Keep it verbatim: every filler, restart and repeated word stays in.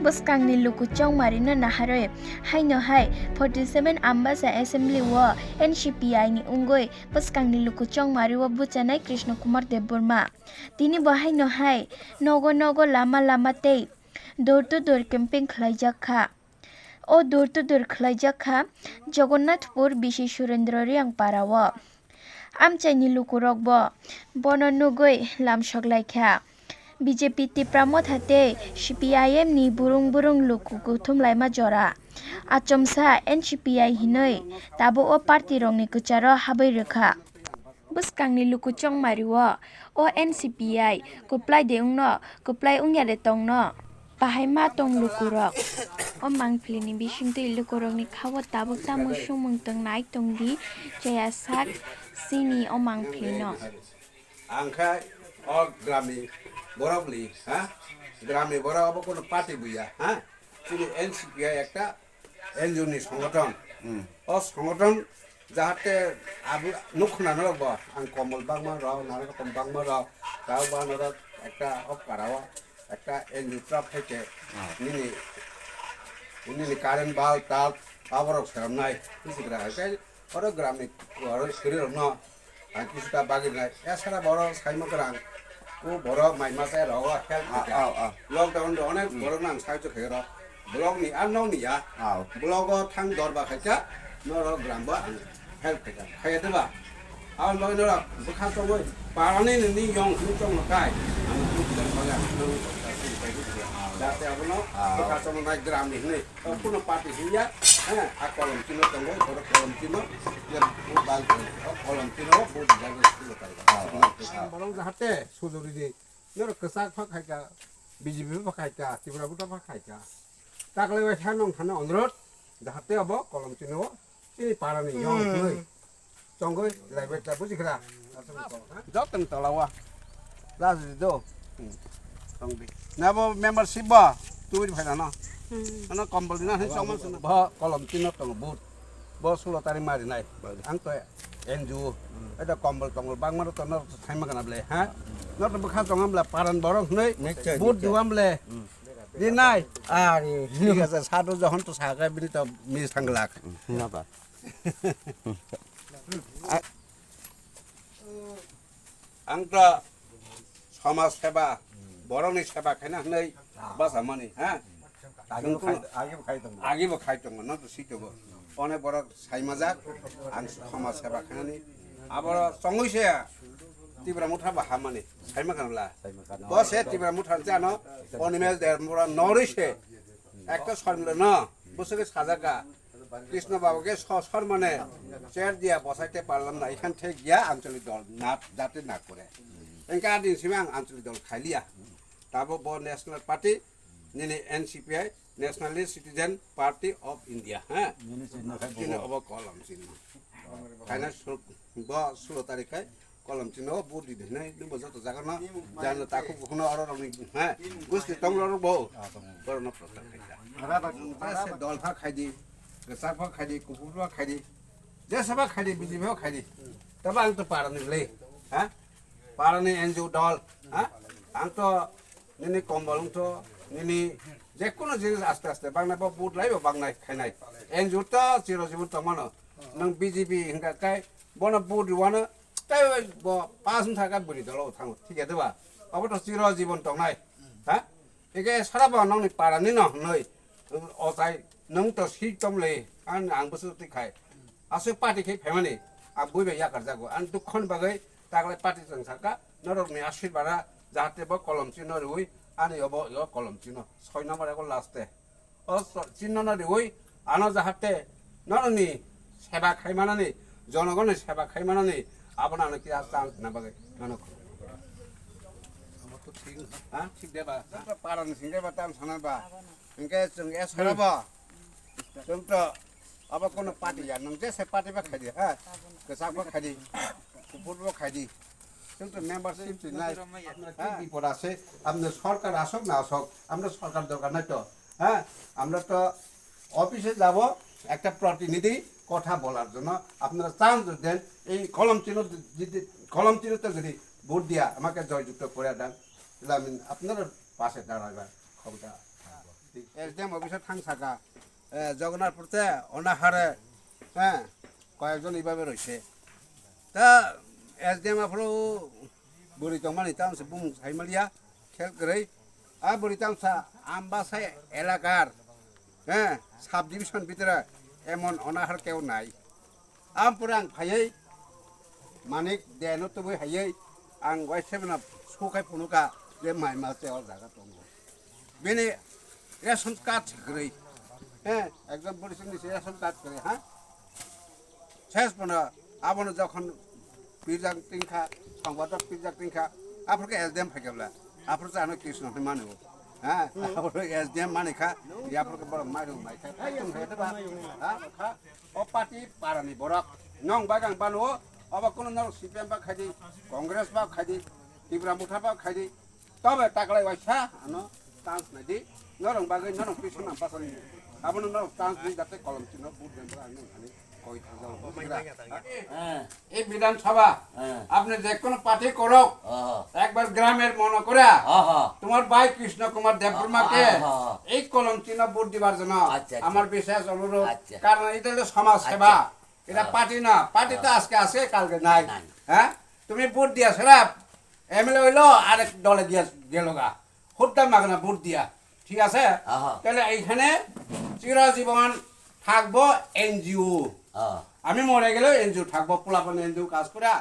Bwskangni luku chongmarino naharwi haino hai forty seven Ambasa Assembly o N C P I ni wngwi bwskangni luku chongmario buchanai Krishna Kumar Debbarma. Tini bo haino hai nogo nogo, lama lama tei door to door campaign khlaijak kha. O door to door khlaijak kha Jagannathpur bisi Surendra Riang para o. Amchaini lukurok bo bono nugwi lamsok lai kha. B J P Tipra Motha tei C P I M ni burung burung luku kuthum laima jora. Achomsa N C P I hinwi tabuk o party rokni kwcharo habwi rwkha. Bwskangni luku chongmari o, o N C P I kwplai de wngno, kwplai wngya de tongno. Bahai ma tong lukurok. O mangpili ni bisingtwi lukurokni kha o tabuk tamo sumung tong nai tong di, chaya sak sini o mangpili no. Ang khe o gramni borok li, ha? Gramni borok abo kono party buya, ha? Chini N C P I ekta N G O ni songothon. Hmm. O songothon jahate abo nukhna norok bo ang kombol bangma rok, nana rokom bangma rok, tao ba norok ekta o para o ekta N G O trap hai khe Ah. nini, nini current bulb, bulb, aborok seramnai, bisigra hai khe oro gramni, oro suri rokno ang kisa bagwi nai. Esara borok saima kwrang, ko borok mai masa rogo help Ah, khaikha. ah, ah. Lockdown do onek Hmm. borokno ang sahajyo khaikha rok. Block ni ar nokni ya. Ah. Block o thang dorba khaikha, norok gram bo ang help khaikha. Khaiya de ba? Aboni bagwi norok bwkha chongwi parani nini yong hwnwi chongno kai. Ang bujijakma ya, nang jate abono Ah. bwkha chongno nai gramni hwnwi. O kuno party hiya, eh, a kolom chino tongo, borok kolom chino, ya, o bal tongo, o kolom chino, o bo bijak ni silo tongo. Ah, ah, ah. Borok jahate sujuri di, norok kwchak phak khaika, B J P phak khaika, Tripura Motha phak khaika. Taklai bai thanong thana onrot, jahate abo kolom chino, chini parani yong Hmm. hwnwi. Chongoi, lai bai ta buji khra. Jotoni tola wa. Last di do. Hmm. Tong di. Na bo membership ba. Tu ri phaina no. Hmm. Ano kombol dina hin chongma sunu. Bo kolom tino tongo but. Bo sulo tari mari nai. Ang to N G O. Eta kombol tongol bangma to no thaima kana ble, ha? No to bwkha tongam ble paran borok hnoi. But duam ble. Hmm. Di nai. Ari. Thik ase, sadu johon to saga bini to mi sanglak. Na ba. Ang to somaj seba, borokni seba khaina hwnwi bachamani, ha? Agi bo khai, agi bo khai tongo. Agi bo khai tongo, no to si tongo. Onek borok saimajak, ang somaj seba khainani. Aboro chongwi se Tipra Motha bo hamani, saima kanla. Bo se Tipra Motha se ano, Animal Debbarma norwi se. Ekta sormila no, bwswk sajaka. Krishna Babu ke so-, sormane chair dia bosaite parlam na, ikhan thek dia anchalik dol na, jate na kore. Engka din simi ang anchalik dol khailia. Tabo bo National Party, nini N C P I, Nationalist Citizen Party of India, ha? Nini sinno khai Chini bo. Obo kolom sinno. Khaina sul-, bo sulo tarik khai kolom chino bo di de nai, nungbo joto jaga no, jano takhuk bukhuk no oro rokni, ha, gusti tong ro bo, borok no prochar khai ta. Jese dol pha khai di, kwchak pha khai di, kuphur pha khai di, jesa pha khai di, B J P pha khai di, tabo ang to para ni le, ha, para ni N G O dol, ha, ang to nini kombol wng to, nini jekunu jinis aste aste bangnai bo but lai bo bangnai khainai, N G O to chiro jibon tong mano, nang B J P hingka kai, bono but riwano, tei bo pass wng thaka bwrwi dolo thango, thik ya de ba? Abo to chiro jibon tongnai, ha? Eke sara bo nongni para ni no hnoi, o tai nong to si tom le, ang, ang bwswk twi khai. Aswk party khai phaimani, ang bui bai yakar jago, ang dukho ni bagwi taklai party chwng saka, norok ni aswk bara, jahate bo kolom chino riwi, ani obo yo kolom chino, soi number ego last te. O so-, chinno no riwi, ano jahate norokni seba khaimanani, jonogonni seba khaimanani, abono ano kisa chance na bagwi, ano. Ha? Thik de ba? Para ni singke ba tam sana ba? Hingke chwng e sara ba? Chwng to abo kono party ya, nwng jese party ba khai di, ha? Kwchak ba khai di, kuphur ba khai di. Chwng to membership twi nai. Apnar ki bipod ase, apnar sorkar asok na asok, amra sorkar dorkar nai to. হ্যাঁ, আমরা তো অফিসে যাব একটা প্রতিনিধি কথা বলার জন্য। আপনারা চান্স দেন, এই কলম চিহ্ন যদি, কলম চিহ্নতে যদি ভোট দিয়া আমাকে জয়যুক্ত করে দেন, তাহলে আমি আপনার পাশে দাঁড়াবার ক্ষমতা থাকবো। S D M office thang saka, eh, Jagannathpur te ona hare, eh, koyekjon ibabe roise. Ta S D M aphuru bwrwi tongmani tamse bumung saimaliya, khel kwrwi. A bwrwi tamsa Ambasai elakar, eh, subdivision bhitere emon ona har keu nai. Ampore ang phaiwi Manik Deno tubui haiwi ang waisabana sukhai phunuka je mai mal se o jaga tongo. Bini ration card se kwrwi. He, ekdom bwrwi sini se ration card kwrwi, ha? Ses bono abono jokhon pirjak tingkha, songbodo pirjak tingkha, aphuru khe S D M phaikabla, aphuru se ano Krishna hwnwi mano. Ha? Aphuru S D M manikha, aphuru khe borok mairum maikha, phaitum khe ba, ha? Kha, o party parani borok, nong bagang bano, obo kuno norok C P M ba khaidi, Congress ba khaidi, Tipra Motha ba khaidi, tobe taklai waisa ano chance naidi, norok bagwi norok pisona basani, abono norok chance di jate kolom chino vote dendo ang nang ani koi thangjago, bujigra? Eh, এই বিধানসভা, হ্যাঁ। আপনি যে কোনো পার্টি করুক, হ্যাঁ, হ্যাঁ। একবার গ্রামের মনে করে হ্যাঁ, হ্যাঁ। তোমার ভাই কৃষ্ণ কুমার দেববর্মাকে হ্যাঁ, হ্যাঁ, হ্যাঁ। এই কলম চিহ্ন ভোট দিবার জন্য আচ্ছা, আচ্ছা। আমার বিশেষ অনুরোধ। আচ্ছা। কারণ এটা হলো সমাজ সেবা, আচ্ছা। এটা হ্যাঁ। পার্টি না। পার্টি তো হ্যাঁ। আজকে আছে, কালকে নাই। নাই। হ্যাঁ, তুমি ভোট দিয়া সেরা এমএলএ হইলো, আরেক দলে দিয়া গেল গা, হুদ্দা মাগনা ভোট দিয়া, ঠিক আছে? আহা। তাহলে এইখানে চিরজীবন থাকবো এনজিও। হ্যাঁ। আমি মরে গেলেও এনজিও থাকবো, পোলাপান এনজিও কাজ করে,